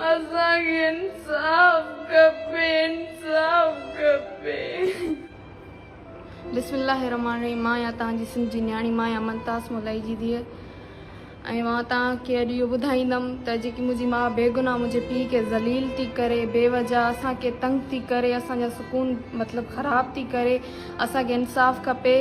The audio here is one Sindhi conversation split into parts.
اسان کي انصاف کپي انصاف کپي. بسم الله الرحمٰن الرحيم مان آهيان توهان جي سنڌ جي نياڻي مان آهيان ممتاز مولائي جي ڌيء ۽ مان توهان کي اڄ اهو ٻڌائيندم ته جيڪي منهنجي ماء بيگناهه منهنجي پيء کي ذليل ٿي ڪري بي وجه اسان کي تنگ ٿي ڪري اسان جا سڪون مطلب خراب ٿي ڪري اسان کي انصاف کپي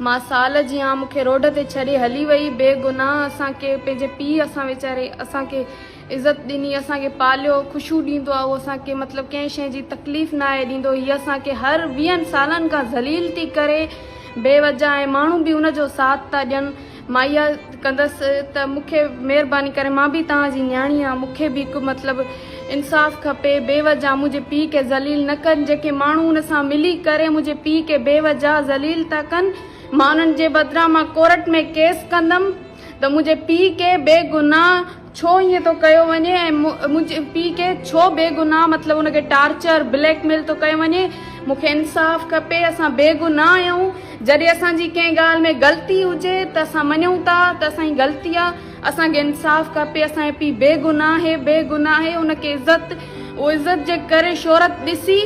مان سال جي آن مون کي روڊ تي ڇڏي هلي وئي بيگناهه اسان کي پنهنجي پيء اسان ويچاري اسان کي عزت ڏني اسان کي پاليو خوشيون ڏيندو آ اهو اسان کي مطلب ڪنهن شيء جي تڪليف ناهي ڏيندو هي اسان کي هر ويهن سالن کان ذليل ٿي ڪري بي وجه ۽ ماڻهو به ان جو ساٿ ٿا ڏين مان اها ڪندس ته مون کي مهرباني ڪري مان به توهان جي نياڻي آهيان مون کي به هڪ مطلب انصاف کپي بي وجه منهنجي پيء کي ذليل نه ڪن جيڪي ماڻهو ان سان ملي ڪري منهنجي پيء کي بي وجه ذليل ٿا ڪن مان انهن جي بدران مان ڪورٽ ۾ ڪيس ڪندم ته منهنجي پيء کي بي گناهه ڇو ائين ٿو ڪيو وڃي ۽ منهنجي پيء کي ڇو بي گناهه مطلب ان کي ٽارچر بليڪ ميل ٿو ڪيو وڃي مون کي انصاف کپي اسان بي گناهه آهيون جڏهن اسان جي ڪنهن ڳالهه ۾ غلطي هجي ته اسان مڃون ٿا ته اسان جي غلطي آهي اسان کي انصاف کپي اسان جو پيء بي گناهه آهي بي گناهه آهي ان کي عزت اهو عزت جي ڪري شهرت ڏسي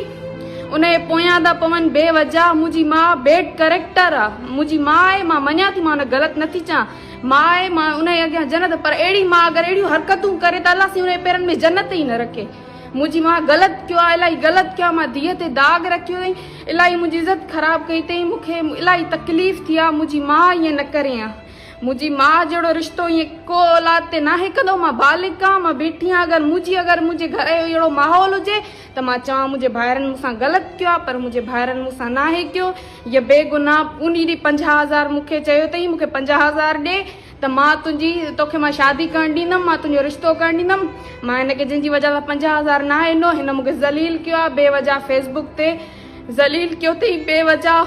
ان جي پويان ٿا پون بي وجه منهنجي ماء بيڊ ڪريڪٽر آهي منهنجي ماء آهي مان مڃان ٿي مان ان غلط نٿي چان ماء آهي مان ان جي اڳيان جنت پر اهڙي ماء اگر اهڙيون حرڪتون ڪري ته الله سائين ان جي پيرن ۾ جنت ئي نه رکي منهنجي ماء غلط ڪيو آهي الاهي غلط ڪيو آهي مان ڌيء تي داغ رکيو اٿئي الاهي منهنجي عزت خراب ڪئي اٿئي مون کي الاهي تڪليف ٿي آهي منهنجي ماء ائين نه ڪري ها منهنجي ماء جهڙو رشتو ائين ڪو اولاد تي ناهي ڪندو مان بالغ آهيان مان بيٺي آهيان اگر منهنجي اگر منهنجي گهر جو اهڙو ماحول هجي ته مان چوان منهنجي ڀائرن مون سان غلط ڪيو آهي پر منهنجي ڀائرن مون سان ناهي ڪيو هيء بيگناهه انهي ڏينهن 50 هزار مون کي چيو اٿئي مون کي 50 هزار ڏي ته مان تنهنجي توکي مان شادي ڪرڻ ڏيندم مان تنهنجو رشتو ڪرڻ ڏيندم مان هن کي جنهن جي وجه سان 50 هزار ناهي ڏنو هن مون کي ذليل ڪيو آهي بي وجه فيس بڪ تي ذليل ڪيو اٿئي بي وجه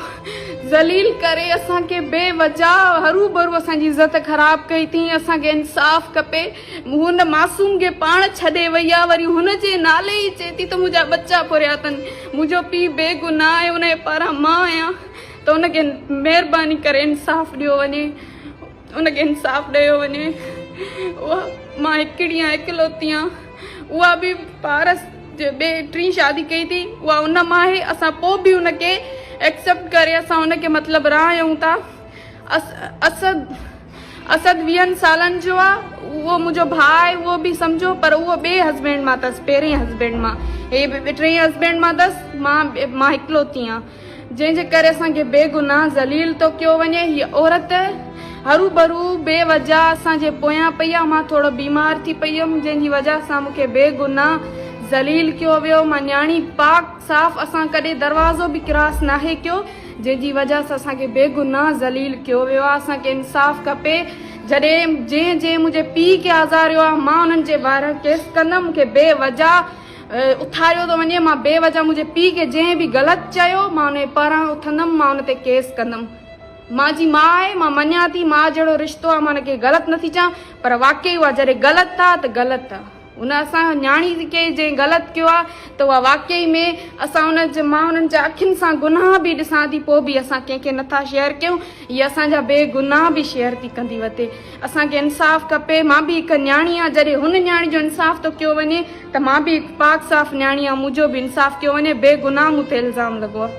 ذليل ڪري اسان کي بي وجه هرو ڀرو اسان جي عزت خراب ڪئي اٿئي اسان کي انصاف کپي هن معصوم کي پاڻ ڇڏي وئي آ وري هن جي نالي ئي چئي ٿي ته منهنجا ٻچا ڦريا اٿن منهنجو پيء بي گناهه آهي ان جي پاران مان آهيان ته ان کي مهرباني ڪري انصاف ڏيو وڃي ان کي انصاف ڏيو وڃي اها مان هڪڙي آهيان اڪلوتي آهيان اها به پارس جي ٻي ٽين شادي ڪئي ٿي اها ان مان آهي اسان پوء به ان کي ايڪسيپٽ ڪري اسان ان کي مطلب راهيون ٿا اسد اسد ويهن سالن جو آ اهو منهنجو ڀاء آهي اهو به سمجهو پر اهو ٻئي هسبينڊ مان اٿس پهرين هسبينڊ مان هي ٽئين هسبينڊ مان اٿس مان مان هڪلوتي آهيان جنهن جي ڪري اسان کي بي گناهه ذليل ٿو ڪيو وڃي هي عورت هرو ڀرو بي وجه اسان جي پويان پئي آ مان ٿورو بيمار ٿي پئي هيم جنهن جي وجه سان مون کي بي گناهه ذليل ڪيو ويو مان نياڻي پاڪ صاف اسان ڪڏهن دروازو به ڪراس ناهي ڪيو جنهن جي وجه سان اسان کي بيگناهه ذليل ڪيو ويو آهي اسان کي انصاف کپي جڏهن جنهن جنهن منهنجي پيء کي آزاريو آهي مان انهن جي باري ڪيس ڪندم مون کي بي وجه اٿاريو ٿو وڃي مان بي وجه منهنجي پيء کي جنهن به غلط چيو مان ان جي پاران اٿندم مان ان تي ڪيس ڪندم مان جي ماء آهي مان مڃان ٿي ماء جهڙو رشتو آهي مان ان کي غلط نٿي چوان پر واقعي اها جڏهن غلط آهي ته غلط آهي. ان اسان نياڻي کي جنهن غلط ڪيو آ ته اها واقعي ۾ اسان ان جي مان انهن جا اکين سان گناهه به ڏسان ٿي پوء به اسان ڪنهن کي نٿا شيئر ڪيون هي اسان جا بي گناهه به شيئر ٿي ڪندي وتي اسان کي انصاف کپي مان به هڪ نياڻي آ جڏهن هن نياڻي جو انصاف ٿو ڪيو وڃي ته مان به هڪ پاڪ صاف نياڻي آ منهنجو به انصاف ڪيو وڃي بي گناهه مون تي الزام لڳو آ.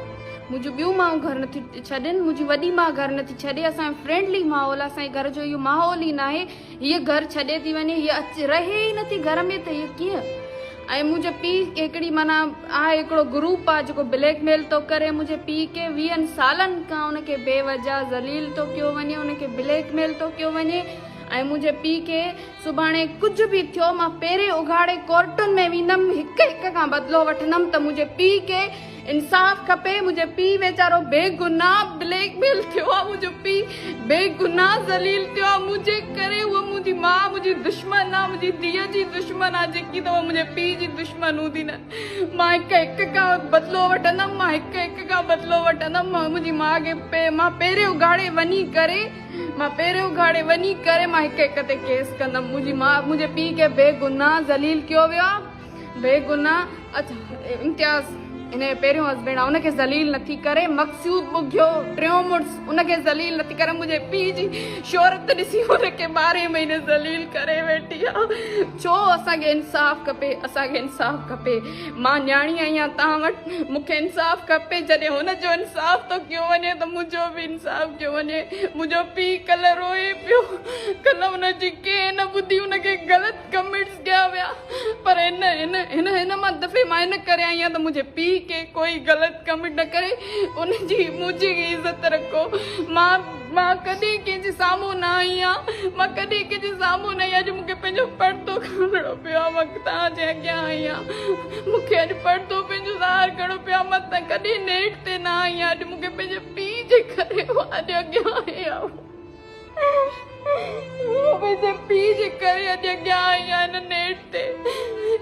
منهنجون ٻيون مائون گهر نٿيون ڇڏين منهنجي وڏي ماء گهر نٿي ڇڏي اسان جو فرينڊلي ماحول آ اسان جي گهر جو اهو ماحول ئي ناهي هيء گهر ڇڏي ٿي وڃي، هيء اچ رهي ئي نٿي گهر ۾ ته هيء ڪيئن؟ ۽ منهنجي پيء کي هڪڙي معنيٰ آهي هڪڙو گروپ آهي جيڪو بليڪ ميل ٿو ڪري منهنجي پيء کي ويهن سالن کان ان کي بي وجه ذليل ٿو ڪيو وڃي ان کي بليڪ ميل ٿو ڪيو وڃي ۽ منهنجي پيء کي سڀاڻي ڪجهه به ٿيو مان پيرين اگهاڙي ڪورٽن ۾ ويندم هڪ هڪ کان بدلو وٺندم ته منهنجي پيء کي انصاف کپي منهنجو پيء ويچارو بيگناھ بليڪ ميل ٿيو آ منهنجو پيء بيگناھ ذليل ٿيو آ منهنجي ڪري هوء منهنجي ماء منهنجي دشمن آ منهنجي ڌيء جي دشمن آ جيڪي ته هوء منهنجي پيء جي دشمن هوندي نه مان هڪ هڪ کان بدلو وٺندم مان هڪ هڪ کان بدلو وٺندم مان منهنجي ماء کي مان پيرين اگهاڙي وڃي ڪري مان پيرين اگهاڙي وڃي ڪري مان هڪ هڪ تي ڪيس ڪندم منهنجي ماء منهنجي پيء کي بيگناھ ذليل ڪيو ويو آ. بيگناھ اڇا امتياز هن جو پهريون هسبينڊ آ ان کي ذليل نٿي ڪري مقصود ٻگهيو ٽيون مڙس ان کي ذليل نٿي ڪري منهنجي پيء جي شهرت ڏسي ان کي ٻارهين مهيني ذليل ڪري ويٺي. وئي آ ڇو اسان کي انصاف کپي اسان کي انصاف کپي مان نياڻي آهيان توهان وٽ مون کي انصاف کپي جڏهن هن جو انصاف ٿو ڪيو وڃي ته منهنجو به انصاف ڪيو وڃي منهنجو پيء ڪلهه روئي پيو ڪلهه هن جي ڪنهن نه ٻڌي هن کي غلط ڪمينٽس ڪيا ويا پر هن هن هن هن مان دفعي مان ان ڪري آئي آهيان ته منهنجي پيء کي ڪوئي غلط ڪمينٽ نه ڪري ان جي منهنجي عزت رکو مان مان ڪڏهن ڪنهن جي سامهون نه آئي آهيان مان ڪڏهن ڪنهن جي سامهون نه آئي اڄ مون کي پنهنجو پردو کڻڻو پيو آهي مان توهان جي اڳيان آئي آهيان مون کي اڄ پردو پنهنجو ظاهر ڪرڻو پيو آهي مان ته ڪڏهن نيٽ تي نه آئي آهيان اڄ مون کي پنهنجي پيء جي ڪري مان اڄ اڳيان آئي آهيان منهنجي پيء جي ڪري اڄ اڳيان آئي آهيان هن نيٽ تي.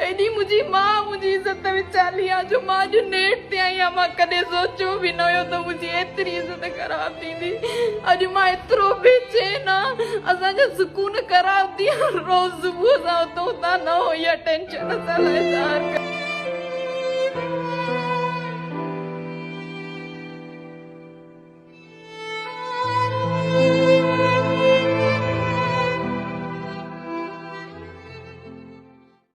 ايڏي منهنجي ماء منهنجي عزت وچالي آ جو مان اڄ نيٽ تي آئي آهيان. مان ڪڏهن سوچيو به نه هيو ته منهنجي ايتري عزت خراب ٿيندي. اڄ مان ايترو بي چين آهيان. اسان جا سڪون خراب ٿي ويا. روز صبح سان اٿون ٿا نه اها ٽينشن اسان لاء سار ڪري.